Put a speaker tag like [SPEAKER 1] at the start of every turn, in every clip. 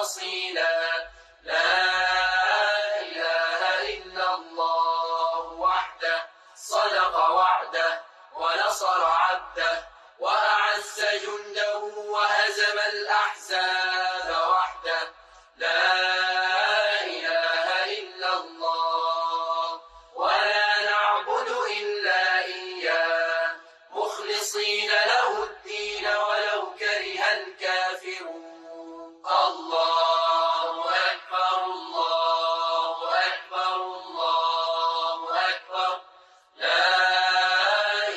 [SPEAKER 1] وأصيلا. لا إله إلا الله وحده صدق وعده ونصر عبده وأعز جنده وهزم الأحزاب وحده. لا إله إلا الله ولا نعبد إلا إياه مخلصين له الدين ولو كره الكافرون. الله أكبر الله أكبر الله أكبر. لا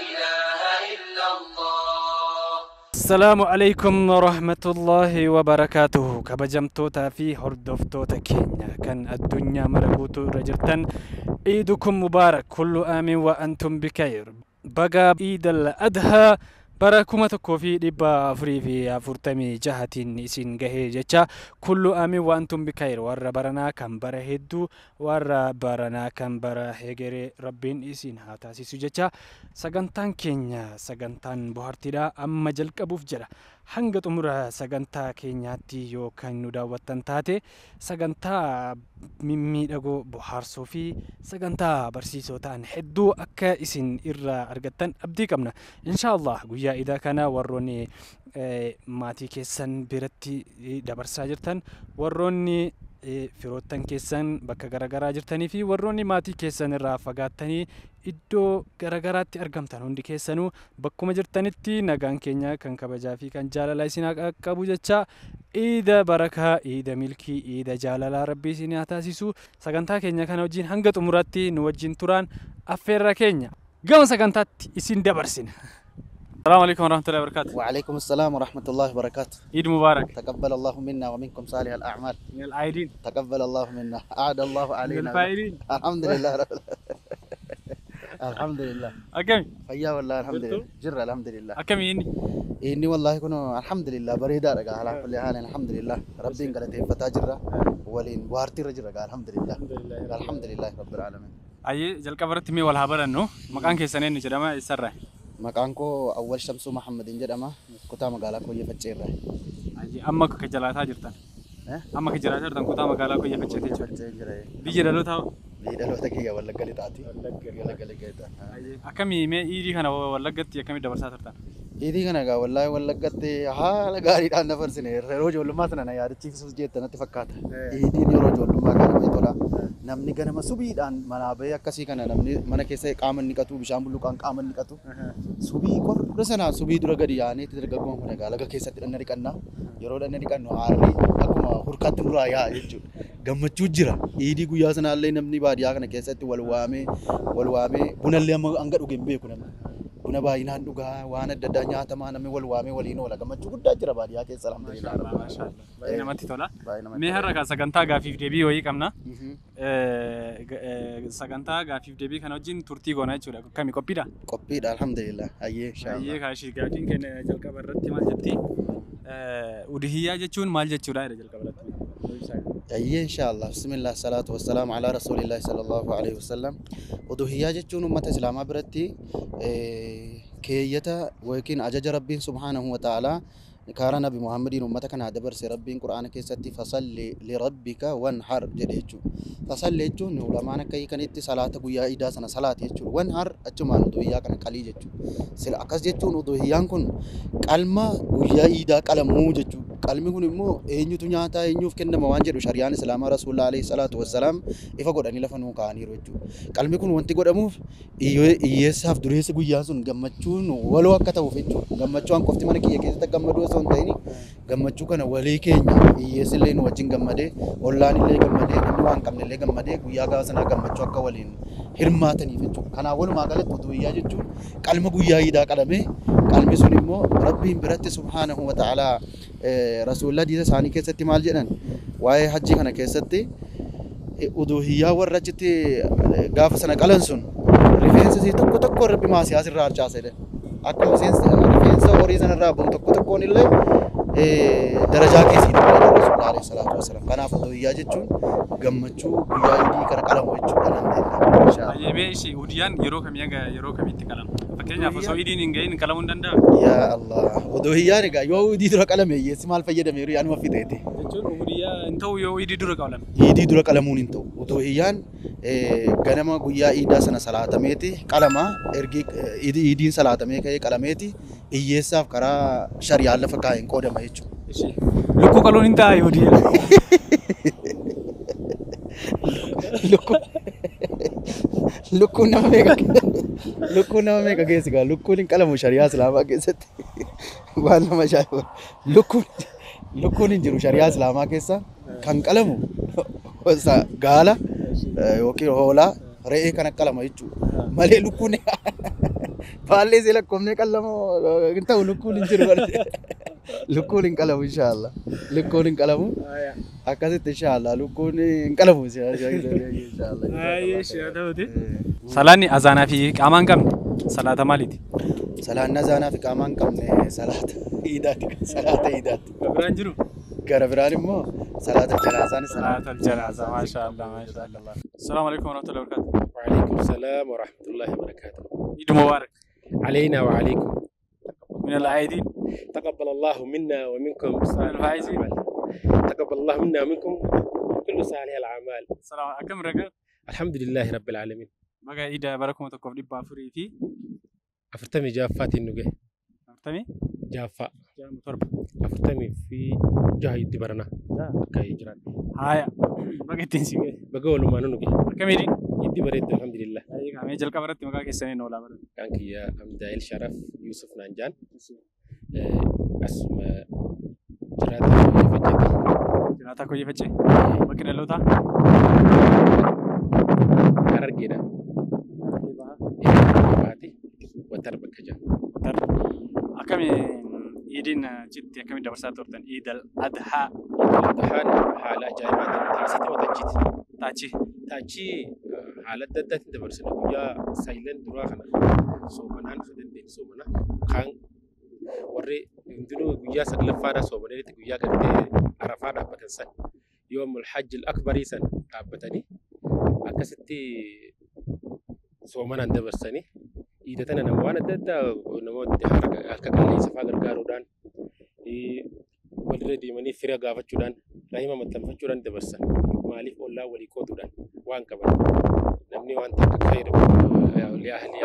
[SPEAKER 1] إله إلا الله.
[SPEAKER 2] السلام عليكم ورحمة الله وبركاته. Kabajamtootaa fi hordoftoota keenya kan addunyaa mara guutuu irra jirtan, عيدكم مبارك، كل عام وأنتم بخير. Baga Iidal Adhaa bara 1446tiin isin gahee jecha, كل عام وأنتم بخير. Warra baranaa kan bara hedduu, warra baranaa kan bara hegeree Rabbiin isin haa taasisu jecha, sagantaan keenya sagantaan bohaartiidha amma jalqabuuf jedha. Hanga xumura sagantaa keenyaatti yoo kan nu daawwattan taate, sagantaa mimmiidhagoo, bohaarsoo fi sagantaa barsiisoo ta'an hedduu akka isin irraa argattan abdii qabna. Insha Allah guyyaa idaa kana warroonni maatii keessan biratti dabarsaa jirtan, warroonni firoottan keessan bakka garaagaraa jirtanii fi warroonni maatii keessan irraa fagaattanii iddoo garaagaraatti argamtan hundi keessanuu bakkuma jirtanitti nagaan keenya kan kabajaa fi kan jaalalaa isin haa qaqqabu jecha, iida barakaa, iida milkii, iida jaalalaa Rabbii isin haa taasisu. Sagantaa keenya kana wajjin hanga xumuraatti nu wajjin turaan affeerra keenya. Gama sagantaatti isin dabarsina. السلام عليكم ورحمة الله وبركاته.
[SPEAKER 3] وعليكم السلام ورحمة الله وبركاته.
[SPEAKER 2] عيد مبارك.
[SPEAKER 3] تقبل الله منا ومنكم صالح الأعمال.
[SPEAKER 2] من العايدين.
[SPEAKER 3] تقبل الله منا، أعاد الله
[SPEAKER 2] من
[SPEAKER 3] علينا.
[SPEAKER 2] الفائزين.
[SPEAKER 3] الحمد لله رب العالمين. الحمد لله.
[SPEAKER 2] Akkami?
[SPEAKER 3] Fayyaa والله، الحمد
[SPEAKER 2] Jirtu?
[SPEAKER 3] لله، jirra، الحمد لله.
[SPEAKER 2] Akkami inni?
[SPEAKER 3] Inni والله kun الحمد لله bareedaa dha على كل حال، الحمد لله، Rabbiin galateeffataa jirra, waliin waartiirra jirra الحمد لله، الحمد لله رب العالمين.
[SPEAKER 2] Ayyee, jalqaba irratti mee wal haa barannu. Maqaan keessan eenyu jedhama? Eessarraa?
[SPEAKER 3] Maqaan koo Awwal Shamsuu Muhammadin jedhama, kutaa magaalaa Kooyyee Facceerraa.
[SPEAKER 2] Ayyee, amma akka jalaataa jirtan.
[SPEAKER 3] Eh?
[SPEAKER 2] Amma akka jiraataa jirtan kutaa magaalaa Kooyyee Facceeti jechuudha.
[SPEAKER 3] Faccee jira.
[SPEAKER 2] Biyya dhalootaa?
[SPEAKER 3] Biyya dhaloota kiyya Wallagga Lixaati. Wallagga Lixaati.
[SPEAKER 2] Akkamii mee iidii kana Wallaggatti akkamii dabarsaa turtan?
[SPEAKER 3] Iidii kana egaa wallaahi Wallaggatti haala gaariidhaan dabarsine. Yeroo ijoollummaa sana na yaadachiisuus jette natti fakkaata. Iidiin yeroo ijoollummaa kana namatti tola. Namni ganama subiidhaan manaa bahee akkasii kana namni mana keessa qaama inni dhiqatu, bishaan bulluqaan qaama inni dhiqatu. Subii qorra sana subii dura gadi yaa'anii dargaggoon kun egaa laga keessatti dhanna dhiqanna. Yeroo dhanna dhiqannu aarri akkuma hurkaatti nurraa yaa'a jechuudha. Gammachuu jira. Iidii guyyaa sanaallee namni baadiyyaa kana keessatti wal waamee wal waamee bunallee amma hanga dhuge hin beeku namni. Buna baay'inaan dhugaa, waan adda addaa nyaatamaa, namni wal waamee waliin oola. Gammachuu guddaa jira baadiyyaa keessa, alhamdulillah.
[SPEAKER 2] Baay'ee namatti tola.
[SPEAKER 3] Baay'ee namatti
[SPEAKER 2] Mee
[SPEAKER 3] tola.
[SPEAKER 2] Har'a kan sagantaa gaafiif deebii wayii qabna. Sagantaa gaafiif deebii kana wajjin turtii goona jechuudha. Akkami, qophiidha?
[SPEAKER 3] Qophiidha, alhamdulillah. Ayyee, inshallah.
[SPEAKER 2] Ayyee kaashii, gaafiin keenya jalqaba irratti maal jetti? Udhiyyaa jechuun maal jechuudha jedha jalqaba irratti.
[SPEAKER 3] Ayyee, inshallah. Bismillah, salaatu wassalamu ala rasuulillahi sallallahu alaihi wasallam. Uduhiyyaa jechuun uummata islaamaa biratti keeyyata yookiin ajaja Rabbiin subhaanahu wa ta'aalaa karaa Nabi Muhammadiin uummata kanaa dabarse. Rabbiin Qur'aana keessatti "فصل لربك وانحر" jedhe jechuudha. فصل jechuun ulamaan akka hiikanitti salaata guyyaa iidaa sana salaati jechuudha. وانحر achumaan uduhiyyaa kana qalii jechuudha. Sila akkas jechuun uduhiyyaan kun qalma guyyaa iidaa qalamuu jechuudha. Qalmi kun immoo eenyutu nyaataa, eenyuuf kennama waan jedhu shari'aan islaamaa Rasuulaa alayhi salaatu wassalaam ifa godhanii lafa nuu kaa'aniiru jechuudha. Qalmi kun wanti godhamuuf hiyyeessaaf dureessa guyyaan sun gammachuun waloo akka ta'uuf jechuudha. Gammachuu an qofti mana kiyya keessatti gammaduu osoo hin ta'in, gammachuu kana walii keenya hiyyeessi illee nu wajjin gammadee, ollaan illee gammadee, namni waan qabne illee gammadee guyyaa gaafa sanaa gammachuu akka waliin hirmaataniif jechuudha. Kanaaf walumaa galatti uduhiyyaa jechuun qalma guyyaa iidaa qalamee, qalmi sun immoo Rabbiin biratti subhaanahu wa ta'aalaa Rasuulli hadiisa isaanii keessatti maal jedhan? Waa'ee hajjii kana keessatti uduhiyyaa warra achitti gaafa sana qalan sun rifeensa isii tokko tokko Rabbi maasiyaa sirraa harcaasa jedhan. Akkuma rifeensa horii sanarraa bu'u tokko tokkoon illee darajaa keessii dabala Rasuulli alayhi salaatu wassalaam. Kanaaf uduhiyyaa jechuun gammachuu guyyaa iidii kana qalamu jechuudha nan ta'e.
[SPEAKER 2] Ayyee, mee ishee udiyaan yeroo kamii hanga yeroo kamiitti qalama? Fakkeenyaaf osoo idiin hin gahin qalamuu hin danda'amu.
[SPEAKER 3] Yaa Allah, uduhiyyaan egaa yoo idii dura qalame hiyyeessi maal fayyadameeru yaanuma fixeeti.
[SPEAKER 2] Jechuun ubudiyyaa hin ta'u yoo idii dura qalame.
[SPEAKER 3] Iidii dura qalamuun hin ta'u. Uduhiyyaan ganama guyyaa iidaa sana salaatameeti qalama ergi iidiin salaatamee ka'ee qalameeti hiyyeessaaf karaa shari'aan lafa kaa'een qoodama jechuudha.
[SPEAKER 2] Lukkuu qaluun hin ta'a yoo diyaa.
[SPEAKER 3] Lukkuun nama meeqa lukkuun nama meeqa geessi gaa lukkuun hin qalamu shari'aa islaamaa keessatti waan nama ajaa'iba lukkuun hin jiru shari'aa islaamaa keessa kan qalamu gaala yookiin hoolaa re'ee kana qalama jechuudha malee lukkuun baallee see lakkoofnee qalamu hin ta'u lukkuun hin jiru lukkuun hin qalamu inshaallah lukkuun hin qalamu akkasitti inshaallah lukkuun hin qalamu inshaallah.
[SPEAKER 2] Salaanni azaanaa fi qaamaa hin qabne salaata maaliiti?
[SPEAKER 3] Salaanni azaanaa fi qaamaa hin qabne salaata iidaati. Salaata iidaati.
[SPEAKER 2] Gara biraan jiru?
[SPEAKER 3] Gara biraan immoo salaata janaazaanis
[SPEAKER 2] salaata janaaza. Maashaallah maashaallah. Assalaamu alaikum warahmatullahi wabarakatuh.
[SPEAKER 4] Wa alaikum salaam wa rahmatullahi wa barakatuh.
[SPEAKER 2] Eid Mubarak.
[SPEAKER 4] علينا وعليكم.
[SPEAKER 2] من العائدين.
[SPEAKER 4] تقبل الله منا ومنكم صالح
[SPEAKER 2] الفائزين.
[SPEAKER 4] تقبل الله منا ومنكم كل صالح الأعمال.
[SPEAKER 2] السلام عليكم رجال.
[SPEAKER 4] الحمد لله رب العالمين.
[SPEAKER 2] Baga iida bara 1404 fi
[SPEAKER 4] afurtamii ja'affaatiin nu gahe.
[SPEAKER 2] Afurtamii?
[SPEAKER 4] Ja'affaa.
[SPEAKER 2] 7.
[SPEAKER 4] 46 itti barana. Akka jiran.
[SPEAKER 2] Haaya. Baga ittiin si gahe.
[SPEAKER 4] Baga walumaanuu nu gahe.
[SPEAKER 2] Akkamiidhi?
[SPEAKER 4] Itti bareeddu alhamdulillah.
[SPEAKER 2] Mee jalqaba irratti maqaa keessanii oolaa bara.
[SPEAKER 4] Maqaan kiyya Amdaa'il Sharaf Yusuf Naanjaan. Asuma jiraataa Koyyee Facceeti.
[SPEAKER 2] Jiraataa Koyyee Faccee? Bakki dhalootaa?
[SPEAKER 4] Harargeedha. Baati Watar bakka jira.
[SPEAKER 2] Watar. Akkami iidiin achitti akkamiin dabarsaa turtan? Iid al-Adhaa.
[SPEAKER 4] Adhaan haala ajaa'ibaatiin taasite watachiiti.
[SPEAKER 2] Taachi.
[SPEAKER 4] Taachi haala adda addaatiin dabarsina guyyaa saayilan duraa kana soomanaan kan dandeenye soomana. Kaan warri hundinuu guyyaa saglaffaadhaa soomananitti guyyaa gartee arafaa dhaabbatan san yoomul hajjil akbarii san dhaabbatanii akkasitti soomanaan dabarsanii iida tana nama waan adda addaa namoonni harka qalleessa fa'aa gargaaruudhaan walirra deemanii fira gaafachuudhaan rahima maxxanfachuudhaan dabarsan maaliif ollaa walii qooduudhaan waan qaban namni waan takka fayyadamu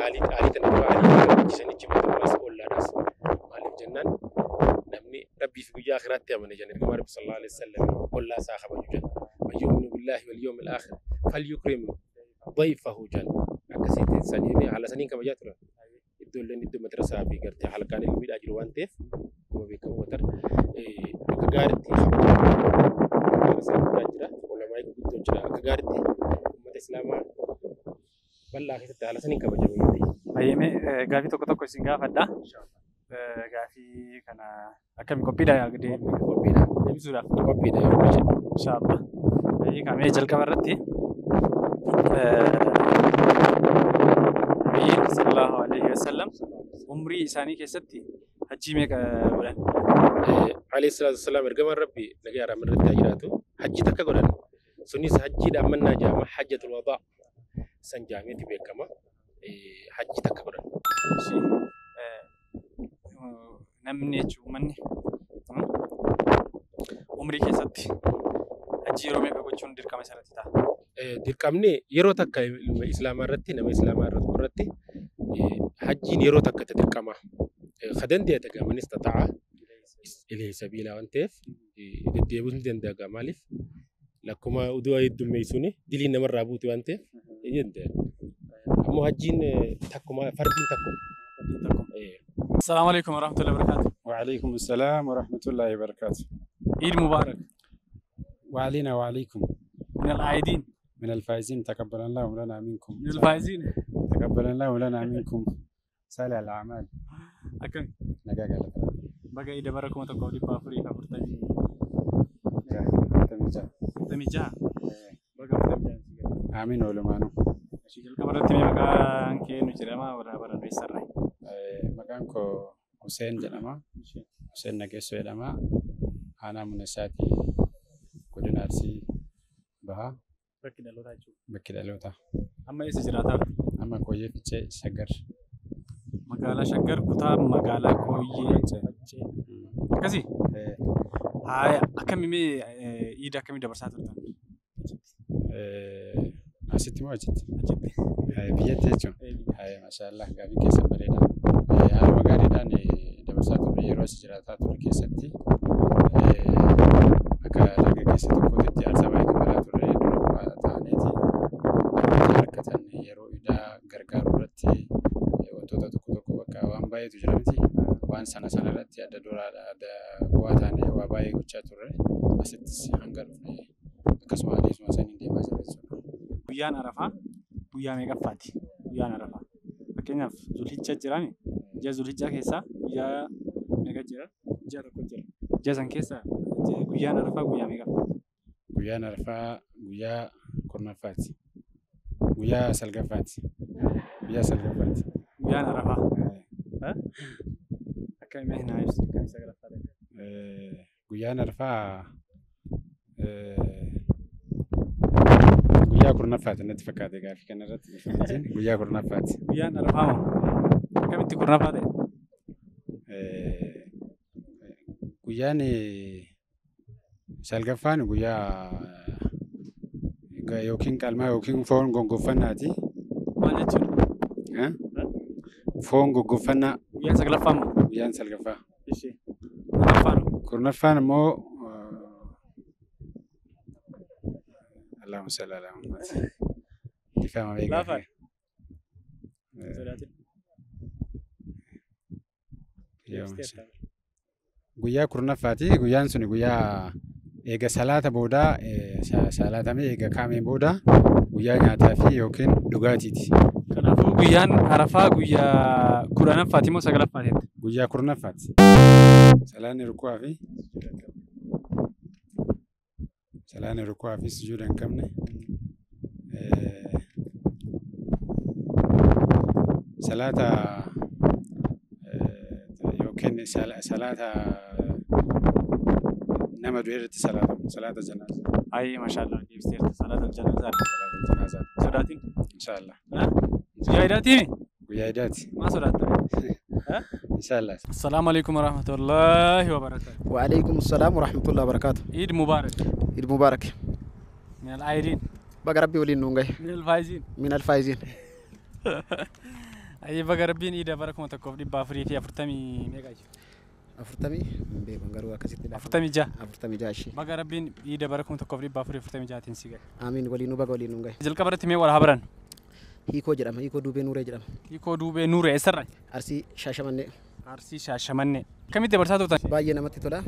[SPEAKER 4] haalii tana dura haalii gammachiisanichi mootummaas ollaadhaas maaliif jennaan namni rabbii fi guyyaa akhiraatti amane jedhan ergamaa rabbi sallallahu alaihi wasallam ollaa isaa kabaju jedhan man yu'minu billahi wal yawmil akhir falyukrim dayfahu jedhan akkasitti saniin haala saniin kabajaa turan iddoolleen iddoo madrasaa fi gartee halkaan ilmiidhaa jiru waan ta'eef akkuma beekamu Watar akka gaariitti kabajaa madrasaa guddaa jira ulamaa guddoo jira akka gaariitti uummata islaamaa bal'aa keessatti haala saniin kabajame.
[SPEAKER 2] Baay'ee gaafii tokko tokko isin gaafadha. Gaafii kana akkami qophiidha
[SPEAKER 4] Qophiidha.
[SPEAKER 2] deebisuudhaaf?
[SPEAKER 4] Qophiidha yeroo baay'ee.
[SPEAKER 2] Inshaallah. Baay'ee kaamee jalqaba irratti Nabiyyiin sallallahu alaihi wasallam umrii isaanii keessatti hajjii meeqa godhan?
[SPEAKER 4] Alayhi salaatu wassalaam ergamaan rabbi nagaa araam irratti haa jiraatu hajjii takka godhan sunis hajjii dhaammannaa jedhama hajjatul wadaa san jedhameeti beekama hajjii takka godhan.
[SPEAKER 2] Namni jechuun uummanni umrii keessatti hajjii yeroo meeqa gochuun dirqama isarratti ta'a?
[SPEAKER 4] Dirqamni yeroo takka islaamaa irratti nama islaamaa irratti hajjiin yeroo takka ta dirqama. Ka danda'e tagamanis tata'a ilayhi sabiila waan ta'eef deddeebiin ni danda'a maaliif lakkuma uduu heddummeessuun diliin namarraa buuti waan ta'eef ni danda'a. Ammoo hajjiin takkuma fardiin takkuma.
[SPEAKER 2] Assalaamu alaikum warahmatullahi wabarakatuh.
[SPEAKER 5] وعليكم السلام ورحمة الله وبركاته.
[SPEAKER 2] Eid Mubarak.
[SPEAKER 5] وعلينا وعليكم.
[SPEAKER 2] من العائدين.
[SPEAKER 5] من الفائزين تقبل الله لنا منكم.
[SPEAKER 2] من الفائزين.
[SPEAKER 5] تقبل الله لنا منكم صالح الأعمال.
[SPEAKER 2] Akkami?
[SPEAKER 5] Nagaa galata.
[SPEAKER 2] Baga iida bara 1446. 46. Baga 46 si gahe.
[SPEAKER 5] Amiin walumaanuu.
[SPEAKER 2] Jalqaba irratti mee maqaan kee nu jedhama warra baran eessarraa?
[SPEAKER 5] Maqaan koo Hussein jedhama. Hussein Nageessoo jedhama. Aanaa Muneessaati godina Arsii Bahaa.
[SPEAKER 2] Bakki dhalootaa jechuudha.
[SPEAKER 5] Bakki dhalootaa.
[SPEAKER 2] Amma eessa jiraataa?
[SPEAKER 5] Amma Koyyee Fichee Shaggar.
[SPEAKER 2] Magaalaa Shaggar kutaa magaalaa Kooyyee Faccee. Akkasii? Haaya, akkamii mee iida akkamii dabarsaa turtan?
[SPEAKER 5] Asitti moo achitti?
[SPEAKER 2] Achitti.
[SPEAKER 5] Biyyatti jechuun. Maashaallah, gaaffiin keessan bareeda. Haaluma gaariidhaan dabarsaa turre yeroo as jiraataa turre keessatti akka dargaggeessa tokkootitti aarsaa baay'ee kafalaa turre dura bu'aa ta'aniiti. Namoota rakkatan yeroo idaa gargaaruu irratti wantoota tokko tokko bakka waan baay'eetu jira miti. Waan sana sana irratti adda duraadha adda bu'aa taanee waa baay'ee gochaa turre. Asittis hanga dhufne akkasuma adeemsuma saniin deemaa jira jechuudha.
[SPEAKER 2] Guyyaan Arafaa guyyaa meeqaffaati? Guyyaan Arafaa. Fakkeenyaaf Zulhijjaa jiraami. Ji'a Zulhijjaa keessaa guyyaa meeqa jira? Ji'a tokko jira. Ji'a san keessa guyyaan Arafaa guyyaa meeqaffaati?
[SPEAKER 5] Guyyaan Arafaa guyyaa 10ffaati. Guyyaa 9ffaati. Guyyaa 9ffaati.
[SPEAKER 2] Guyyaan Arafaa. Akkamii mee naa ibsi akkamii 9ffaa ta'e?
[SPEAKER 5] Guyyaan Arafaa guyyaa 10ffaati natti fakkaate gaaffii kanarratti guyyaa 10ffaati.
[SPEAKER 2] Guyyaan Arafaa moo? Akkamitti 10ffaa ta'e?
[SPEAKER 5] Guyyaan 9ffaan guyyaa yookiin qalmaa yookiin foon gongonfannaati.
[SPEAKER 2] Maal jechuudha?
[SPEAKER 5] Foon gongonfannaa.
[SPEAKER 2] Guyyaan 9ffaa moo?
[SPEAKER 5] Guyyaan 9ffaa.
[SPEAKER 2] Ishee. 10ffaan hoo?
[SPEAKER 5] 10ffaan immoo Allahumma salli ala Muhammad. Ifama beekaa.
[SPEAKER 2] Laafaa? Sodaatin.
[SPEAKER 5] Guyyaa 10ffaati. Guyyaan sun guyyaa eega salaata boodaa salaatamee eega kaameen booda guyyaa nyaataa fi yookiin dhugaatiiti.
[SPEAKER 2] Kanaafuu guyyaan Arafaa guyyaa 10ffaati moo 9ffaati?
[SPEAKER 5] Guyyaa 10ffaati. Salaanni ruku'aa fi sujuuda hin qabne salaata yookiin salaata nama du'e irratti salaatamu salaata janaazaa.
[SPEAKER 2] Ayi maashaallah deebiteerta salaata janaazaa.
[SPEAKER 5] Salaata janaazaa.
[SPEAKER 2] Sodaatin?
[SPEAKER 5] Inshaallah.
[SPEAKER 2] Guyyaa idaatiimi?
[SPEAKER 5] Guyyaa idaati.
[SPEAKER 2] Maa sodaatta?
[SPEAKER 5] Inshaallah.
[SPEAKER 2] Assalaamu alaikum warahmatullahi wabarakatuh.
[SPEAKER 3] وعليكم السلام ورحمة الله وبركاته.
[SPEAKER 2] Eid Mubarak.
[SPEAKER 3] عيد مبارك.
[SPEAKER 2] من العائدين.
[SPEAKER 3] Baga Rabbi waliin nuun gahe.
[SPEAKER 2] من الفايزين.
[SPEAKER 3] من الفايزين.
[SPEAKER 2] Ayi baga Rabbiin iida bara 1440 meeqa jechuudha?
[SPEAKER 3] 40 hin beekan garuu akkasitti lafa.
[SPEAKER 2] 46.
[SPEAKER 3] 46 ishee.
[SPEAKER 2] Baga Rabbiin iida bara 1446tiin si gahe.
[SPEAKER 3] Amiin waliinuu baga waliin nuun gahe.
[SPEAKER 2] Jalqaba irratti mee wal haa baran?
[SPEAKER 3] Hiikoo jedhama. Hiikoo Duubee Nuuree jedhama.
[SPEAKER 2] Hiikoo Duubee Nuuree eessarraa?
[SPEAKER 3] Arsii Shaashamannee.
[SPEAKER 2] Arsii Shaashamannee. Akkamitti dabarsaa turtan?
[SPEAKER 3] Baay'ee namatti tola.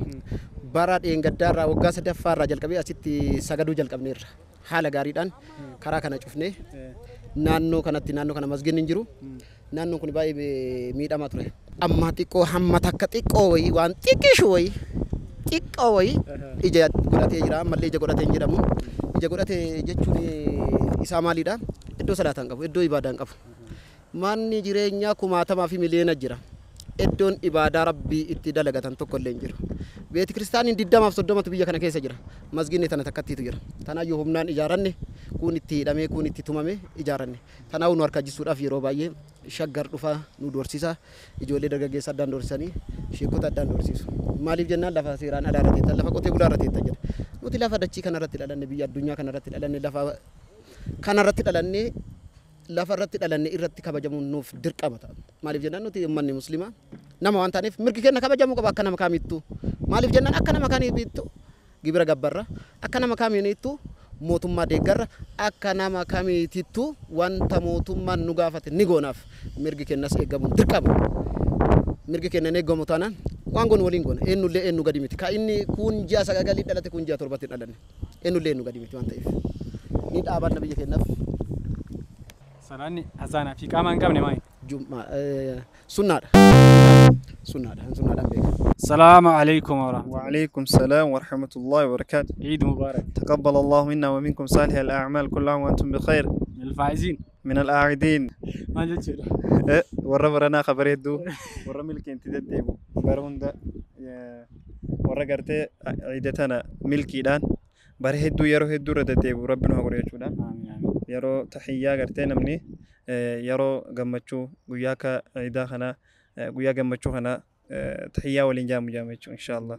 [SPEAKER 3] Bara dheengaddaarraa waggaa 3ffaarraa jalqabee asitti sagaduu jalqabneerra. Haala gaariidhaan karaa kana cufnee naannoo kanatti naannoo kana masginni hin jiru. Naannoon kun baay'ee miidhamaa ture. Amma xiqqoo hamma takka xiqqoo wayii waan xiqqishu wayii xiqqoo wayii ija godhatee jira. Ammallee ija godhatee hin jedhamu. Ija godhatee jechuun isaa maalidha? Iddoo salaataa hin qabu, iddoo ibaadaa hin qabu. Manni jireenyaa kumaatamaa fi miliyoona jira. Iddoon ibaadaa Rabbii itti dalagatan tokko illee hin jiru. Beeti kiristaaniin 20 fi 30tu biyya kana keessa jira. Masginni tana takkattiitu jira. Tanaayyuu humnaan ijaaranne kun itti hidhamee kun itti tumame ijaaranne. Kanaafuu nu harka jisuudhaaf yeroo baay'ee Shaggar dhufaa nu doorsisa. Ijoollee dargaggeessa addaan doorsisanii sheekota addaan doorsisu. Maaliif jennaan lafa seeraan alaa irra teettan lafa qotee bulaa irra teettan jedha. Nuti lafa dachii kana irratti dhalanne biyya addunyaa kana irratti dhalanne lafa kana irratti dhalanne lafa irratti dhalanne irratti kabajamuun nuuf dirqama ta'a. Maaliif jennaan nuti uummanni musliimaa nama waan taaneef mirgi keenya kabajamuu qaba akka nama kamittuu. Maaliif jennaan akka nama kamittuu gibira gabbarra akka nama kamittuu mootummaa deeggarra akka nama kamitittuu wanta mootummaan nu gaafate ni goonaaf mirgi keenyas eegamuun dirqama. Mirgi keenya hin eegamu taanaan waan goonu waliin goona eenyullee eenyu gadi miti. Ka inni kun ji'a 9 dhalate kun ji'a 7tti dhalanne eenyullee eenyu gadi miti waan ta'eef ni dhaabanna biyya keenyaaf.
[SPEAKER 2] Salaanni azaanaa fi qaamaa hin qabne maali?
[SPEAKER 3] Sunnaadha. Sunnaadha. Sunnaadhaan beeka.
[SPEAKER 2] Salaamu alaikum warahmatullahi.
[SPEAKER 6] وعليكم السلام ورحمة الله وبركاته.
[SPEAKER 2] عيد مبارك.
[SPEAKER 6] تقبل الله منا ومنكم صالح الأعمال كل عام وأنتم بخير.
[SPEAKER 2] من الفائزين.
[SPEAKER 6] من الأعيدين.
[SPEAKER 2] Maal jechuudha?
[SPEAKER 6] Warra baranaa kabareedduu warra milkiin deddeebu bara hunda warra gartee ciida tana milkiidhaan bara hedduu yeroo hedduu irra deddeebu Rabbi nu haa godhu jechuudha.
[SPEAKER 2] Amiin amiin.
[SPEAKER 6] Yeroo taxiyyaa gartee namni Yeroo gammachuu guyyaa akka iidaa kana, guyyaa gammachuu kana tahiyyaa waliin jaamu jaama jechuudha inshaallah.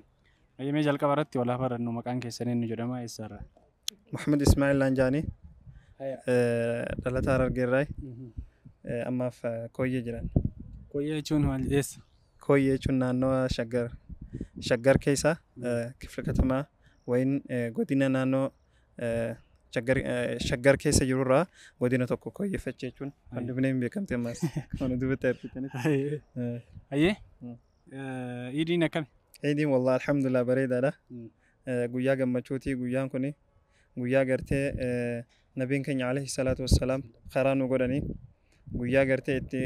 [SPEAKER 2] Mee jalqaba irratti walaaf barannu, maqaan keessan eenyu jedhama, eessarraa?
[SPEAKER 6] Muhammad Ismaa'il Laanjaanii, dhalataa Harargeerraa, ammaaf Kooyyee jiran.
[SPEAKER 2] Kooyyee jechuun maal, eessa?
[SPEAKER 6] Kooyyee jechuun naannoo Shaggar, Shaggar keessa kifla katamaa wayin godina naannoo Shaggar keessa jirurraa godina tokko kooyyeffachuu jechuun kan dubnee hin beekamte ammas kan dubbatti argitanis.
[SPEAKER 2] Hayyee, iidiin akkami?
[SPEAKER 6] Iidiin wallah alhamdulillah bareedaadha. Guyyaa gammachuuti guyyaan kuni, guyyaa gartee nabiin keenya alayhi salaatu wassalaam karaa nu godhanii, guyyaa gartee itti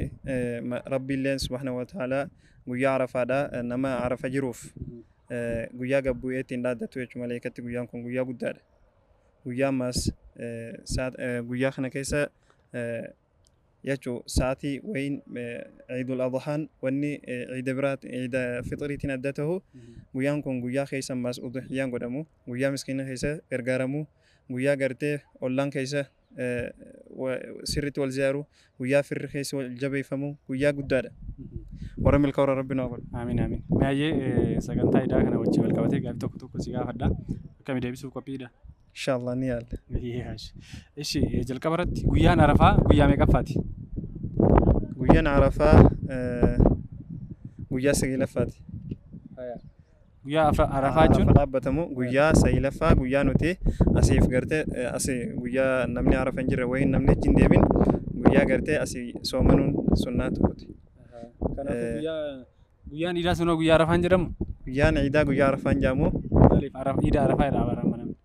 [SPEAKER 6] rabbiilleen subhaanahu wa ta'aalaa guyyaa arafaadha nama arafa jiruuf guyyaa gabbu'ee ittiin dhaaddatu jechuudha maleekatti. Guyyaan kun guyyaa guddaadha. Guyyaa ammaas guyyaa kana keessa jechuu sa'aatii wayin ciidul adhaan wanni ciida biraat ciida fixriitiin adda tahu, guyyaan kun guyyaa keessa ammaas udhiyyaan godhamu, guyyaa miskiina keessa gargaaramu, guyyaa gartee ollaan keessa sirriitti wal ziyaaru, guyyaa firri keessa wal jabeeffamu, guyyaa guddaadha. Warra milkaa'u rabbi naa godhu.
[SPEAKER 2] Amiin amiin. Mee sagantaa iidaa kana wajjin wal qabatee gaaffii tokko tokko si gaafadha. Akkami, deebisuuf qophiidha?
[SPEAKER 6] Inshaallah ni yaalla.
[SPEAKER 2] Ishi, jalqaba irratti guyyaan Arafaa guyyaa meeqaffaati?
[SPEAKER 6] Guyyaan Arafaa guyyaa sagalaffaati.
[SPEAKER 2] Guyyaa Arafaa jechuun?
[SPEAKER 6] Arafa dhaabbatamu guyyaa saglaffaa, guyyaa nuti asiif gartee asii guyyaa namni Arafa hin jirre wayin namni achi hin deemin, guyyaa gartee asii soomanuun sunnaa tokkoti.
[SPEAKER 2] Kanaafuu guyyaan iidaa sunoo guyyaa Arafaa hin jedhamu?
[SPEAKER 6] Guyyaan iidaa guyyaa Arafaa hin jedhamu.
[SPEAKER 2] Maaliif iida Arafaa jedhaa barama namni?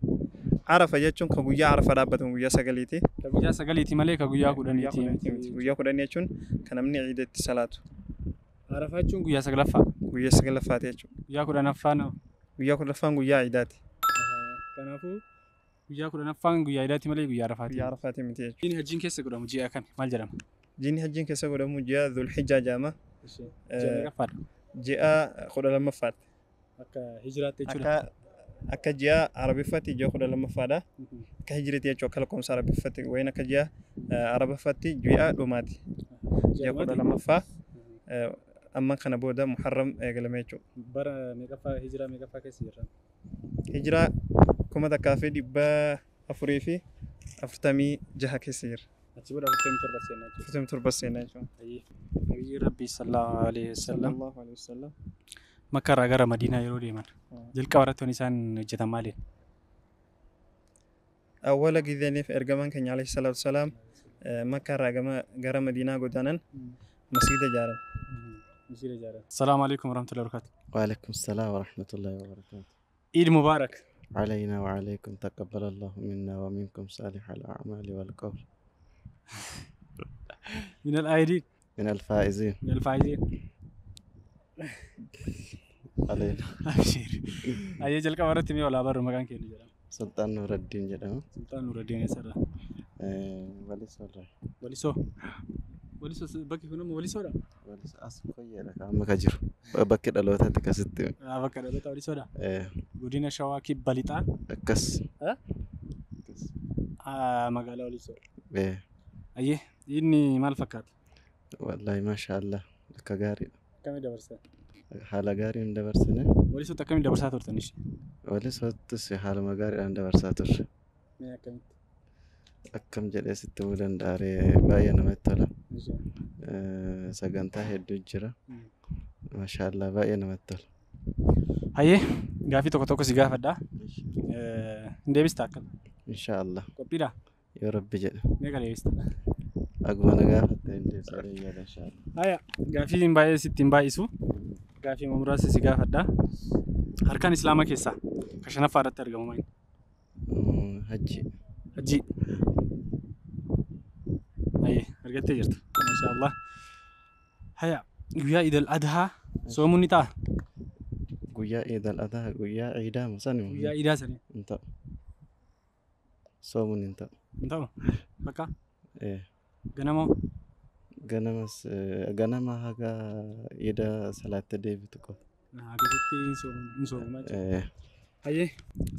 [SPEAKER 6] Arafa jechuun kan guyyaa Arafa dhaabbatamu guyyaa sagaliiti.
[SPEAKER 2] Ka guyyaa sagaliiti malee ka guyyaa 10ti.
[SPEAKER 6] Guyyaa 10 jechuun kan namni iida itti salaatu.
[SPEAKER 2] Arafaa jechuun guyyaa saglaffaa.
[SPEAKER 6] Guyyaa saglaffaati jechuudha.
[SPEAKER 2] Guyyaa 10ffaan?
[SPEAKER 6] Guyyaa 10ffaan guyyaa iidaati.
[SPEAKER 2] Kanaafuu guyyaa 10ffaan guyyaa iidaati malee guyyaa Arafaati.
[SPEAKER 6] Guyyaa Arafaati miti jechuudha.
[SPEAKER 2] Jiini hajjiin keessa godhamu ji'a kami, maal jedhama?
[SPEAKER 6] Jiini hajjiin keessa godhamu ji'a Dhulhijjaa jedhama.
[SPEAKER 2] Ji'a meeqaffaadha?
[SPEAKER 6] Ji'a 12ffaadha.
[SPEAKER 2] Akka hijiraatti jechuudha.
[SPEAKER 6] Akka ji'a Arabiffaatti ji'a 12ffaadha. Akka hijiriitti jechuudha, akka lakkoofsa Arabiffaatti wayin akka ji'a Arabiffaatti ji'a dhumaati. Ji'a 12ffaa, amma kana booda Muharram eegalame jechuudha.
[SPEAKER 2] Bara meeqaffaa, hijiraa meeqaffaa keessa jirra?
[SPEAKER 6] Hijiraa 1446 keessa jira.
[SPEAKER 2] Achi booda 47 seenaa jechuudha.
[SPEAKER 6] 47 seenaa jechuudha.
[SPEAKER 2] Nabiyyi Rabbii sallallahu alaihi wasallam
[SPEAKER 6] Sallallahu alaihi wasallam.
[SPEAKER 2] Makkaarraa gara Madiinaa yeroo deeman jalqaba irratti wanni isaan hojjetan maali?
[SPEAKER 6] Awwala gizeeniif ergamaan keenya alayhi salaatu wasalaam Makkaarraa gara Madiinaa godaanan masgiida ijaaran.
[SPEAKER 2] Masgiida ijaaran. Salaamu alaikum warahmatullahi wabarakatuh.
[SPEAKER 7] وعليكم السلام ورحمة الله وبركاته.
[SPEAKER 2] Iid Mubaarak.
[SPEAKER 7] علينا وعليكم، تقبل الله منا ومنكم صالح الأعمال والقول.
[SPEAKER 2] من العائدين.
[SPEAKER 7] من الفائزين.
[SPEAKER 2] من الفائزين.
[SPEAKER 7] علينا.
[SPEAKER 2] Abshir. Ayyee, jalqaba irratti mee walaa barru, maqaan keenya jedhama?
[SPEAKER 7] سلطان نور الدين jedhama.
[SPEAKER 2] Sultaan Nuraddiin eessarraa?
[SPEAKER 7] Walisoo irraa.
[SPEAKER 2] Walisoo. Walisoo, bakki kun immoo Walisoodha?
[SPEAKER 7] Walisoo as Koyyeedha kan amma ka jiru. Bakki dhalootaatti akkasitti.
[SPEAKER 2] Bakka dhaloota Walisoodha. Godina Shawaa Kibba Lixaa.
[SPEAKER 7] Akkas. Akkas.
[SPEAKER 2] Magaalaa Walisoo. Ayyee, inni maal fakkaata?
[SPEAKER 7] Wallahi maasha Allah, akka gaariidha.
[SPEAKER 2] Akkamii dabarsan?
[SPEAKER 7] Haala gaariin dabarsine.
[SPEAKER 2] Walisootti akkamii dabarsaa turtan ishee?
[SPEAKER 7] Walisoottis haaluma gaariidhaan dabarsaa turre.
[SPEAKER 2] Mee akkamitti?
[SPEAKER 7] Akkam jedhee sitti himuu danda'a ree, baay'ee namatti tola. Sagantaa hedduu jira. Maasha Allah, baay'ee namatti tola.
[SPEAKER 2] Hayyee, gaaffii tokko tokko si gaafadha. Hin deebistaa akkam?
[SPEAKER 7] Inshaallah.
[SPEAKER 2] Qophiidhaa?
[SPEAKER 7] Yoo Rabbi jedhe.
[SPEAKER 2] Meeqa deebista?
[SPEAKER 7] Aguma na gaafatte hin deebisa yaada inshaallah.
[SPEAKER 2] Haya, gaaffii baay'ee sitti hin baay'isu. Gaaffii muraasa si gaafadha. Harkaan Islaamaa keessaa ka shanaffaa irratti argamu maali?
[SPEAKER 7] Hajji.
[SPEAKER 2] Hajji. Hayyee, argattee jirta. Maasha Allah. Haya, guyyaa Iid al-Adhaa soomuun ni ta'a?
[SPEAKER 7] Guyyaa Iid al-Adhaa, guyyaa Iidaa moo sani?
[SPEAKER 2] Guyyaa Iidaa sani.
[SPEAKER 7] Hin ta'u. Soomuun hin ta'u.
[SPEAKER 2] Hin ta'u? Bakka?
[SPEAKER 7] Eh.
[SPEAKER 2] Ganamoo?
[SPEAKER 7] Ganamas, ganama haga Iida salaatte deebitu qofa.
[SPEAKER 2] Akkasitti hin soomu jechuudha.
[SPEAKER 7] Eh.
[SPEAKER 2] Hayyee.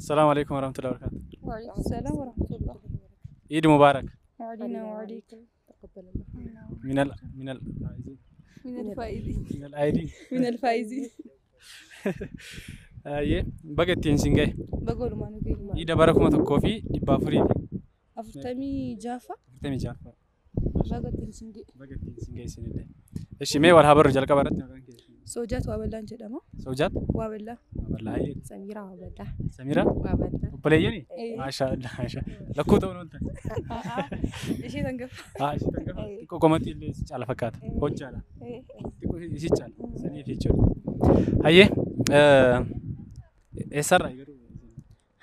[SPEAKER 2] Assalaamu alaikum warahmatullahi wabarakatuh.
[SPEAKER 8] وعليكم السلام ورحمة الله.
[SPEAKER 2] Iid Mubaarak.
[SPEAKER 8] وعلينا وعليكم. تقبل الله
[SPEAKER 2] من الفائزين
[SPEAKER 8] من الفائزين
[SPEAKER 2] من العايدين
[SPEAKER 8] من الفائزين.
[SPEAKER 2] Ayyee baga ittiin isin gahe.
[SPEAKER 8] Baga walumaan nu gahe.
[SPEAKER 2] Iida bara 1446
[SPEAKER 8] 46.
[SPEAKER 2] 46.
[SPEAKER 8] Baga ittiin isin gahe.
[SPEAKER 2] Baga ittiin isin gahe isinillee. Ishi mee wal haa barru jalqaba irratti maqaan kee?
[SPEAKER 8] Soojaat Waabellaan jedhama.
[SPEAKER 2] Soojaat?
[SPEAKER 8] Waabellaa.
[SPEAKER 2] Waabellaa hayyee.
[SPEAKER 8] Samiiraa Waabellaa.
[SPEAKER 2] Samiiraa?
[SPEAKER 8] Waabellaa.
[SPEAKER 2] Obboleeyyanii? Maashaa Allah maashaa. Lakkuu ta'uun ooltan.
[SPEAKER 8] Ishee tangafa.
[SPEAKER 2] Haa ishee tangafa. Xiqqoo qomatti illee si caala fakkaata. Hojjaadha. Xiqqoo isi caala. Saniif jechuudha. Hayyee eessarraa garuu?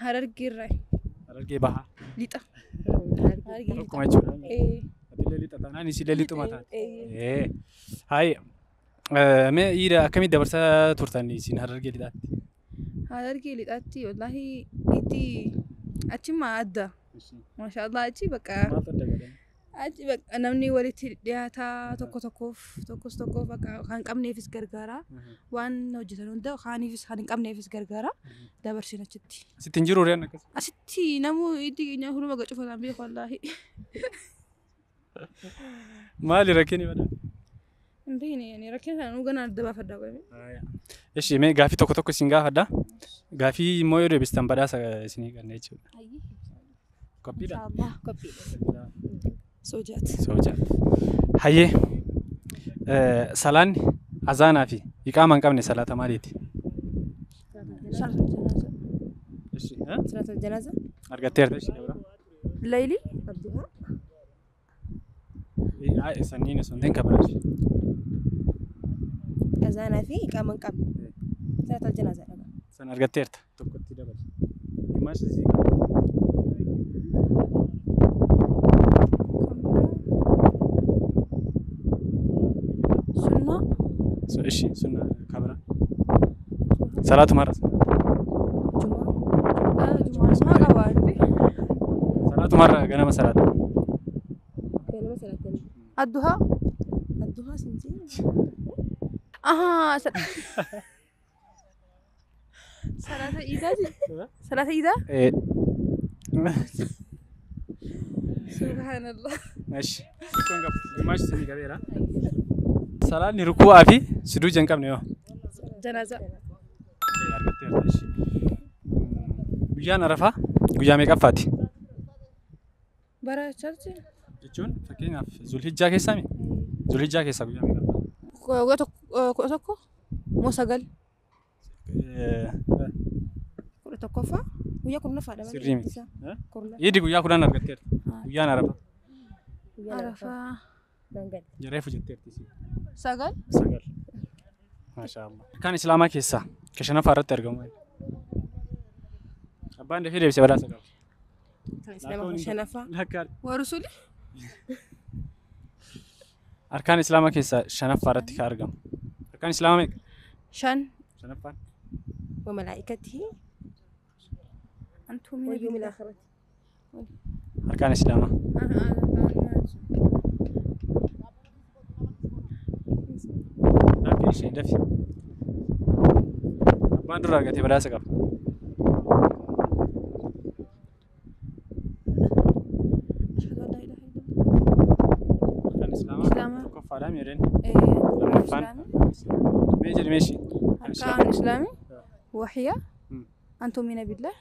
[SPEAKER 8] Harargeerraa.
[SPEAKER 2] Harargee bahaa.
[SPEAKER 8] Lixa.
[SPEAKER 2] Tokkuma jechuudha. Atillee lixa taanaan isillee lixuma taate. Hayyee. Mee iida akkamitti dabarsaa turtan isin Harargee lixaatti?
[SPEAKER 8] Harargee lixaatti wallaahi itti achimmaa adda. Maashaallah achi bakka achi bakka namni walitti dhiyaataa tokko tokkoof tokkos tokkoof bakka kan qabneefis gargaara. Waan hojjetan hunda kaaniifis kan hin qabneefis gargaara. Dabarsin achitti.
[SPEAKER 2] Asitti hin jiru reen akkas?
[SPEAKER 8] Asitti namuu itti keenya hunduma gacufataan beeku wallaahi.
[SPEAKER 2] Maali rakkinni badaa?
[SPEAKER 8] Hin beekne yani rakkina kana nuu ganaa adda baafadhaa qoyme.
[SPEAKER 2] Ishi mee gaafii tokko tokko isin gaafadha. Gaafii immoo yoo deebistan badhaasa isinii kenna jechuudha. Qophiidha?
[SPEAKER 8] Qophiidha. Soojaat.
[SPEAKER 2] Soojaat. Hayyee salaanni azaanaa fi iqaama hin qabne salaata maaliiti?
[SPEAKER 8] Salaata janaaza.
[SPEAKER 2] Argatteerta ishee dabra.
[SPEAKER 8] Layli.
[SPEAKER 2] Sanniin osoo hin ta'in kabiraati.
[SPEAKER 8] Azaanaa fi iqaama hin qabne. Salaata janaaza dha.
[SPEAKER 2] San argatteerta tokkotti dabali. Gimaashi sii
[SPEAKER 8] Sunnaa.
[SPEAKER 2] Ishi sunnaa kabira. Salaatuma har'a.
[SPEAKER 8] Jumaa. Jumaa qaba.
[SPEAKER 2] Salaatuma har'a ganama salaata.
[SPEAKER 8] Ganama salaata. Adduhaa. Adduhaa sinjii. Ahaa. Salaata iidaati. Salaata iidaa? Subhaanallah.
[SPEAKER 2] Eshi. Kun qabu. Gimaashi sinii qabeera. Salaanni ruku'aa fi sujuuda hin qabne yoo?
[SPEAKER 8] Janaaza.
[SPEAKER 2] Argatteerta ishi. Guyyaan Arafaa guyyaa meeqaffaati?
[SPEAKER 8] Bara charchi.
[SPEAKER 2] Jechuun fakkeenyaaf Zulhijjaa keessaa mi? Zulhijjaa keessaa guyyaa meeqaffaati?
[SPEAKER 8] Guyyaa 11 moo 9? 11ffaa guyyaa 10ffaadha.
[SPEAKER 2] Sirrii miti. Iidi guyyaa 10 argatteerta. Guyyaan Arafaa.
[SPEAKER 8] Arafaa.
[SPEAKER 2] Jareefu jetteerti isii.
[SPEAKER 8] 9?
[SPEAKER 2] 9. Maashaallah. Arkaan Islaamaa keessaa ka shanaffaa irratti argamu. Abbaan dafee deebisee badhaasa qaba.
[SPEAKER 8] Islaamaa shanaffaa. Warusuli.
[SPEAKER 2] Arkaan Islaamaa keessaa shanaffaa irratti kan argamu. Arkaan Islaamaa meeqa?
[SPEAKER 8] 5.
[SPEAKER 2] Shanaffaan.
[SPEAKER 8] وملائكته أنتم واليوم الآخر.
[SPEAKER 2] أركان الإسلام. Dafi ishee dafi. Abbaan dura argatee badhaasa qaba. Arkaan Islaamaa tokkoffaadha miidheen. Lammaffaan. Mee jedhi mee ishee.
[SPEAKER 8] أركان الإسلام وهي أن تؤمن بالله.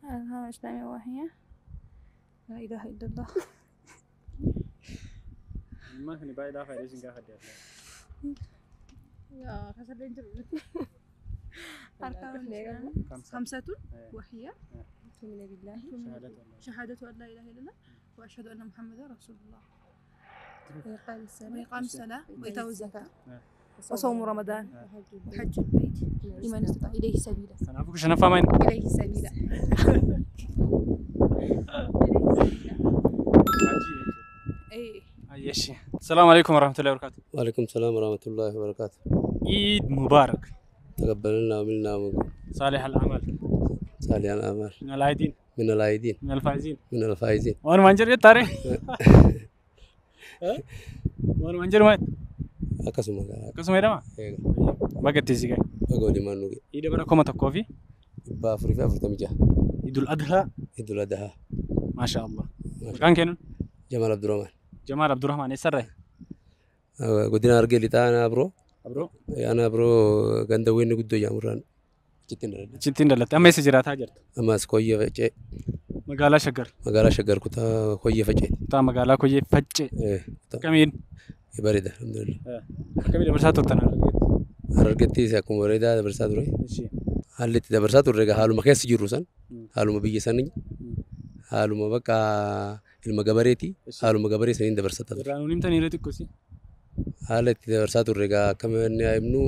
[SPEAKER 8] أركان الإسلام وهي لا إله إلا الله.
[SPEAKER 2] ما كان باي دافع ليش نقاعد
[SPEAKER 8] يا خسر أركان الإسلام 5 وهي تؤمن بالله شهادة أن لا إله إلا الله وأشهد أن محمدا رسول الله وإقام الصلاة وإيتاء الزكاة وصوم رمضان وحج البيت لمن استطاع إليه سبيلا. إليه سبيلا. إليه سبيلا.
[SPEAKER 2] السلام عليكم ورحمة الله وبركاته.
[SPEAKER 9] وعليكم السلام ورحمة الله وبركاته.
[SPEAKER 2] عيد مبارك.
[SPEAKER 9] تقبل لنا ومنا ومنكم.
[SPEAKER 2] صالح الأعمال.
[SPEAKER 9] صالح الأعمال.
[SPEAKER 2] من العايدين.
[SPEAKER 9] من العايدين.
[SPEAKER 2] من الفائزين.
[SPEAKER 9] من الفائزين.
[SPEAKER 2] وأنا منجر تاري. وأنا منجر مات.
[SPEAKER 9] Akkasuma.
[SPEAKER 2] Akkasuma jedhama? Baga itti si gahe.
[SPEAKER 9] Baga waliin nu gahe.
[SPEAKER 2] Iida bara 1446.
[SPEAKER 9] Idul Adhaa.
[SPEAKER 2] Idul Adhaa. Maasha Allah. Maqaan keenan?
[SPEAKER 9] Jamaal Abdurrahman.
[SPEAKER 2] Jamaal Abdurrahman eessarraa?
[SPEAKER 9] Godina Harargee Lixaa aanaa Abroo.
[SPEAKER 2] Abroo?
[SPEAKER 9] Aanaa Abroo ganda Weenni Guddoo jedhamurraan achitti hin dhaladhe.
[SPEAKER 2] Achitti hin dhalatte. Amma eessa jiraataa jirta?
[SPEAKER 9] Ammas Koyyee Faccee.
[SPEAKER 2] Magaalaa Shaggar.
[SPEAKER 9] Magaalaa Shaggar kutaa Koyyee Faccee.
[SPEAKER 2] Kutaa magaalaa Koyyee Faccee. Akkamiin?
[SPEAKER 9] Bareeda alhamdulillah.
[SPEAKER 2] Akkamii dabarsaa turtan Harargeetti?
[SPEAKER 9] Harargeettis akkuma bareedaa dabarsaa ture. Haalli itti dabarsaa turre egaa haaluma keessa jirru san haaluma biyya sanii haaluma bakka ilma gabareeti haaluma gabaree saniin dabarsaa turre.
[SPEAKER 2] Irraa nuun himtanii irra xiqqoosi.
[SPEAKER 9] Haala itti dabarsaa turre egaa akkama inni haa himnu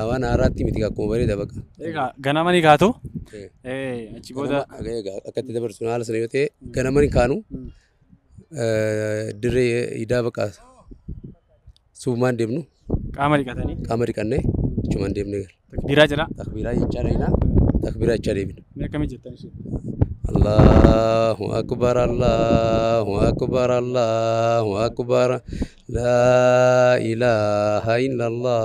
[SPEAKER 9] waan haaraatti miti akkuma bareeda bakka.
[SPEAKER 2] Egaa ganama ni kaatu. Achi booda.
[SPEAKER 9] Akka itti dabarsu haala sana yoo ta'e ganama ni kaanu dirree idaa bakka suumaan deemnu.
[SPEAKER 2] Qaama dhiqatanii.
[SPEAKER 9] Qaama dhiqannee achumaan deemnee gala.
[SPEAKER 2] Takbiiraa jira.
[SPEAKER 9] Takbiiraa jechaa deemna. Takbiiraa jechaa deemna.
[SPEAKER 2] Mee akkamii jettan ishee?
[SPEAKER 9] Allahu akbar Allahu akbar Allahu akbar laa ilaaha illallah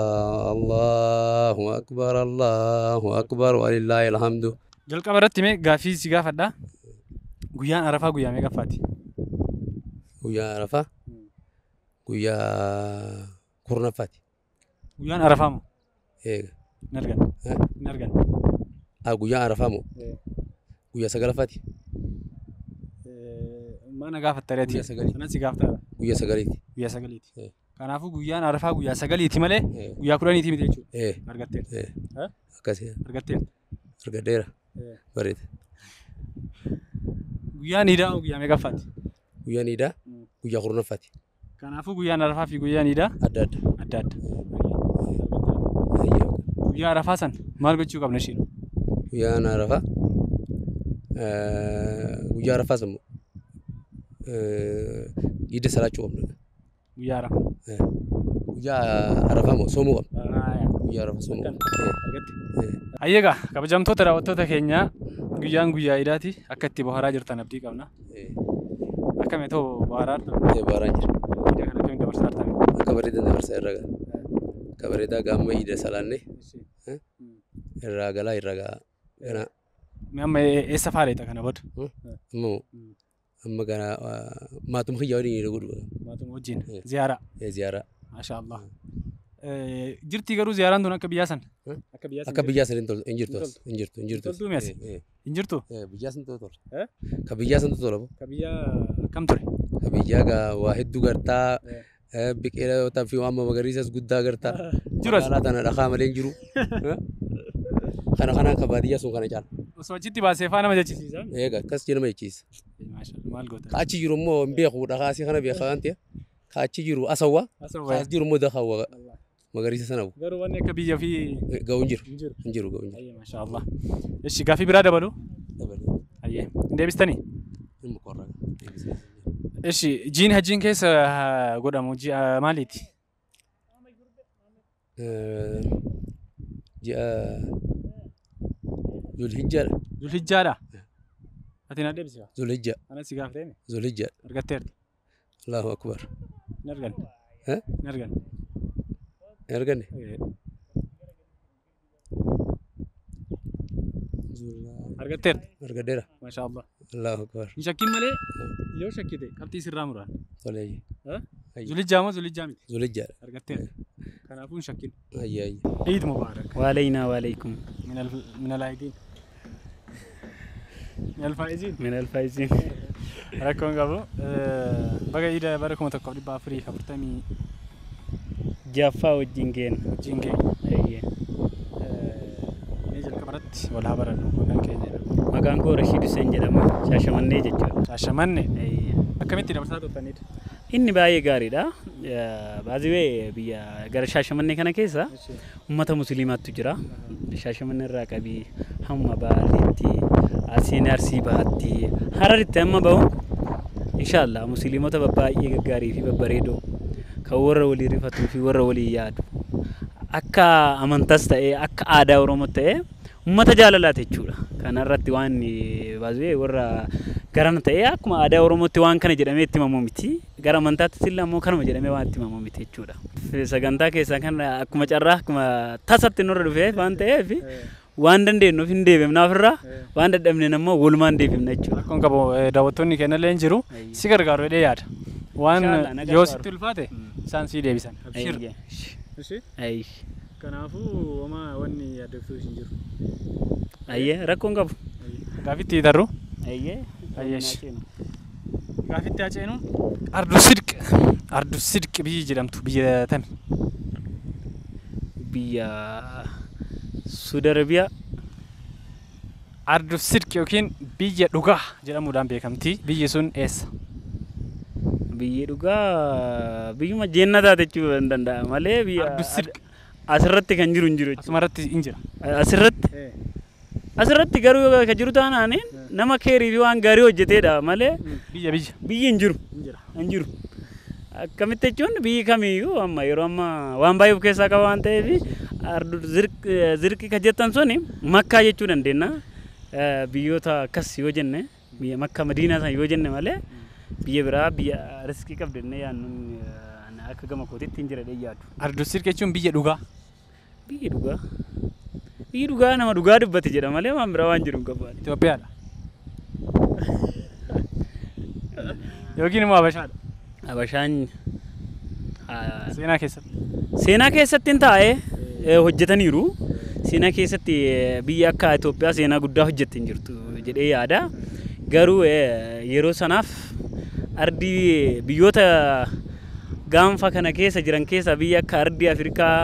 [SPEAKER 9] Allahu akbar Allahu akbar walillahil hamdu.
[SPEAKER 2] Jalqaba irratti mee gaaffii si gaafadha. Guyyaan Arafaa guyyaa meeqaffaati?
[SPEAKER 9] Guyyaan Arafaa guyyaa 10ffaati.
[SPEAKER 2] Guyyaan Arafaa moo?
[SPEAKER 9] Eega.
[SPEAKER 2] Hin arganne. Hin arganne.
[SPEAKER 9] Guyyaan Arafaa moo? Guyyaa 9ffaati.
[SPEAKER 2] Mana gaafatta reeti.
[SPEAKER 9] Guyyaa 9.
[SPEAKER 2] Kanas si gaafata.
[SPEAKER 9] Guyyaa 9ti.
[SPEAKER 2] Guyyaa 9ti. Kanaafuu guyyaan Arafaa guyyaa 9ti malee guyyaa 10ti miti jechuudha. Argatteerta.
[SPEAKER 9] Akkasii.
[SPEAKER 2] Argatteerta.
[SPEAKER 9] Argadheera. Bareeda.
[SPEAKER 2] Guyyaan Iidaa guyyaa meeqaffaati?
[SPEAKER 9] Guyyaan Iidaa guyyaa 10ffaati.
[SPEAKER 2] Kanaafuu guyyaan Arafaa fi guyyaan Iidaa
[SPEAKER 9] adda adda.
[SPEAKER 2] Adda adda. Guyyaa Arafaa san maal gochuu qabna ishiin?
[SPEAKER 9] Guyyaan Arafaa guyyaa Arafaa san Iida salaachuu qabna.
[SPEAKER 2] Guyyaa Arafaa.
[SPEAKER 9] Guyyaa Arafaa moo soomuu qabna. Guyyaa Arafaa soomuu qabna.
[SPEAKER 2] Ayyeegaa kabajamtoota daawwattoota keenyaa guyyaan guyyaa Iidaati akka itti bohaaraa jirtan abdii qabna. Akkami ta'u bohaaraa jirtan?
[SPEAKER 9] Bohaaraan jira.
[SPEAKER 2] Iida kana akkamiin dabarsaa jirtan?
[SPEAKER 9] Akka bareedan dabarsaa irra gaa. Akka bareedaa gaamma Iida salaannee irraa galaa irraa gaa.
[SPEAKER 2] Amma eessa faareeta kana booda?
[SPEAKER 9] Amma amma gara maatuma kiyyaa waliin yeroo godhu.
[SPEAKER 2] Maatuma wajjin ziyaaraa.
[SPEAKER 9] Ziyaaraa.
[SPEAKER 2] Maasha Allah. Jirti garuu ziyaaraan tun akka biyyaa sana?
[SPEAKER 9] Akka biyyaa sana hin jirtu as. Hin jirtu hin jirtu.
[SPEAKER 2] Toltuu mi'as? Hin jirtu?
[SPEAKER 9] Biyyaa santu tola. Ka biyyaa santu tola.
[SPEAKER 2] Ka biyyaa akkam ture?
[SPEAKER 9] Ka biyyaa gaa waa hedduu gartaa biqilootaa fi waan magariisas guddaa gartaa.
[SPEAKER 2] Jiru as.
[SPEAKER 9] Magaalaa tana dhakaa malee hin jiru. Kana kanaan ka baadiyyaa sun kana caala.
[SPEAKER 2] Osoo achitti baasee faa nama jechisiisa.
[SPEAKER 9] Eega akkas nama jechisiisa.
[SPEAKER 2] Maal goota?
[SPEAKER 9] Ka achi jiru immoo hin beeku dhakaa asii kana beeka waan ta'eef. Ka achi jiru asawwa. Ka as jiru immoo dakawwa magariisa sana.
[SPEAKER 2] Garuu wanni akka biyya fi.
[SPEAKER 9] Ga'u hin jiru. Hin jiru ga'u hin jiru.
[SPEAKER 2] Maasha Allah. Ishi gaaffii biraa dabalu?
[SPEAKER 9] Dabalu.
[SPEAKER 2] Ayyee. Hin deebistanii?
[SPEAKER 9] Hin qorra.
[SPEAKER 2] Ishi jiin hajjiin keessa godhamu ji'a maaliiti?
[SPEAKER 9] Ji'a Zulhijjaadha.
[SPEAKER 2] Zulhijjaadha? Ati na deebisi.
[SPEAKER 9] Zulhijja.
[SPEAKER 2] Anas si gaafatee?
[SPEAKER 9] Zulhijja.
[SPEAKER 2] Argatteerta.
[SPEAKER 9] Allahu akbar.
[SPEAKER 2] Hin arganne. Hin arganne.
[SPEAKER 9] Hin arganne?
[SPEAKER 2] Argatteerta.
[SPEAKER 9] Argadheera.
[SPEAKER 2] Maasha Allah.
[SPEAKER 9] Allahu akbar.
[SPEAKER 2] Hin shakkin malee yoo shakkite qabxii sirraa muraan.
[SPEAKER 9] Tolee.
[SPEAKER 2] Zulhijjaa moo Zulhijjaa miti?
[SPEAKER 9] Zulhijjaadha.
[SPEAKER 2] Argatteerta. Kanaafuu hin shakkin.
[SPEAKER 9] Ayya ayya.
[SPEAKER 2] Eid Mubarak.
[SPEAKER 10] وعلينا وعليكم.
[SPEAKER 2] من العيدين. من الفائزين.
[SPEAKER 10] من الفائزين.
[SPEAKER 2] Rakkoon qabu. Baga Iida bara 1446
[SPEAKER 10] Jaffaa wajjin geena.
[SPEAKER 2] Wajjin geena.
[SPEAKER 10] Ayyee.
[SPEAKER 2] Mee jalqaba irratti wal haa barannu maqaan keenya jedhama.
[SPEAKER 10] Maqaan koo Rashiid Hussein jedhama. Shaashamannee jechuudha.
[SPEAKER 2] Shaashamannee. Akkamitti dabarsaa turtanidha?
[SPEAKER 10] Inni baay'ee gaariidha. Baay'ee biyya gara Shaashamannee kana keessa uummata musliimaatu jira. Shaashamannee irraa qabii hamma Baaleetti, Asiin Arsii Bahaatti, Hararitti hamma bahu inshallah musliimota baay'ee gaggaarii fi babbareedoo kan warra walii rifatuu fi warra walii yaadu akka amantas ta'ee akka aadaa Oromoo ta'ee uummata jaalalaati jechuudha. Kana irratti waan baay'ee warra garana ta'ee akkuma aadaa Oromootti waan kana jedhamee itti himamu miti. Gara amantaattis illee ammoo kanuma jedhamee waan itti himamu miti jechuudha. Sagantaa keessaa kana akkuma carraa akkuma tasatti nurra dhufee waan ta'eef Waan dandeenyuuf hin deebifna ofirraa waan dadhabneen ammoo walumaan deebifna jechuudha.
[SPEAKER 2] Rakkoon qabu daawwattoonni keenyallee hin jiru si gargaaru jedhee yaada. Waan yoo sitti ulfaate isaan si deebisan. Kanaafuu homaa wanni yaaddoftuu hin jiru.
[SPEAKER 10] Ayyee rakkoon qabu.
[SPEAKER 2] Gaafitti tarru.
[SPEAKER 10] Ayyee.
[SPEAKER 2] Gaafitti haa ceenu. Ardu Sidq biyyi jedhamtu biyya tami?
[SPEAKER 10] Biyya Saudi Arabiyaa.
[SPEAKER 2] Ardu Sidq yookiin biyya dhugaa jedhamuudhaan beekamti. Biyyi sun eessa?
[SPEAKER 10] Biyyi dhugaa biyyuma jeennataa jechuu hin danda'a malee biyya
[SPEAKER 2] Ardu Sidq
[SPEAKER 10] asirratti kan jiru hin jiru jechuudha.
[SPEAKER 2] Asumarratti hin jira.
[SPEAKER 10] Asirratti? Asirratti garuu kan jiru taanaan nama keerii fi waan gaarii hojjeteedha malee
[SPEAKER 2] biyya biyya
[SPEAKER 10] biyyi hin jiru. Hin jiru. Akkamitti jechuun biyyi kamiyyuu amma yeroo amma waan baay'ee of keessaa qaba waan ta'eef ardu zirqi kan jettan suni Makkaa jechuu dandeenya. Biyyoota akkas yoo jenne biyya Makkaa Madiinaa sana yoo jenne malee biyya biraa biyya riskii qabdu jennee yaadnuun akka gama kootiitti hin jira jedhee yaadu.
[SPEAKER 2] Ardu Sidq jechuun biyya dhugaa.
[SPEAKER 10] Biyyi dhugaa. Biyyi dhugaa nama dhugaa dubbate jedha malee waan biraa waan jiru hin qabu.
[SPEAKER 2] Itoophiyaadha. Yookiin immoo Habashaadha.
[SPEAKER 10] Habashaan
[SPEAKER 2] seenaa keessatti.
[SPEAKER 10] Seenaa keessatti hin taa'ee hojjetaniiru. Seenaa keessatti biyya akka Itoophiyaa seenaa guddaa hojjette hin jirtu jedhee yaada. Garuu yeroo sanaaf ardii biyyoota gaanfa kana keessa jiran keessa biyya akka ardii Afrikaa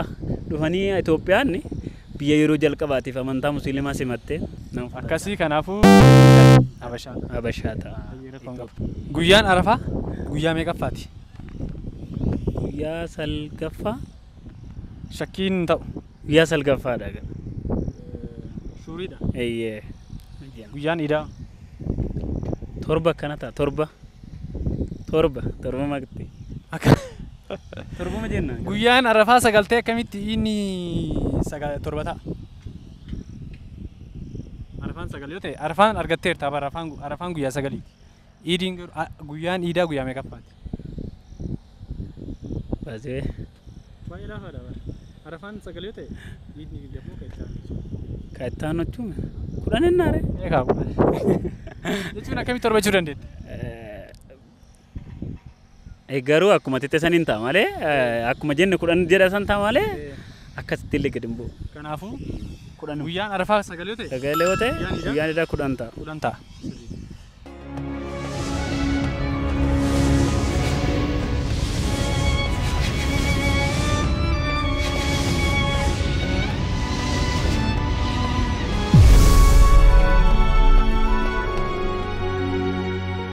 [SPEAKER 10] dhufanii Itoophiyaan biyya yeroo jalqabaatiif amantaa musliimaa simatte.
[SPEAKER 2] Akkasii kanaafuu Habashaa.
[SPEAKER 10] Habashaa ta'a.
[SPEAKER 2] Guyyaan Arafaa guyyaa meeqaffaati?
[SPEAKER 10] Guyyaa salgaffaa.
[SPEAKER 2] Shakkiin ta'u.
[SPEAKER 10] Guyyaa salgaffaadha.
[SPEAKER 2] Shuuriidha.
[SPEAKER 10] Eeyyee.
[SPEAKER 2] Guyyaan Iidaa.
[SPEAKER 10] Torba akkana ta'a torba. Torba torba maqti. Torbuma jenna.
[SPEAKER 2] Guyyaan Arafaa sagaltee akkamitti inni torba ta'a? Arafaan sagal yoo ta'e Arafaan argatteerta bara Arafaan guyyaa sagaliiti. Iidiin guyyaan Iidaa guyyaa meeqaffaati?
[SPEAKER 10] Baasee.
[SPEAKER 2] Baay'ee laafaadha bara. Arafaan sagal yoo ta'e iidni immoo kan itti aanu.
[SPEAKER 10] Kan itti aanu jechuun kudhan ennaare?
[SPEAKER 2] Eegaa kudhan. Jechuun akkamitti torba jechuu dandeette?
[SPEAKER 10] Garuu akkuma tette san hin ta'a malee akkuma jenne kudhan jedha san ta'a malee akkasitti illee gadi hin bu'u.
[SPEAKER 2] Kanaafuu kudhan guyyaan Arafaa sagal yoo ta'e
[SPEAKER 10] sagal yoo ta'e guyyaan Iidaa kudhan ta'a.
[SPEAKER 2] Kudhan ta'a.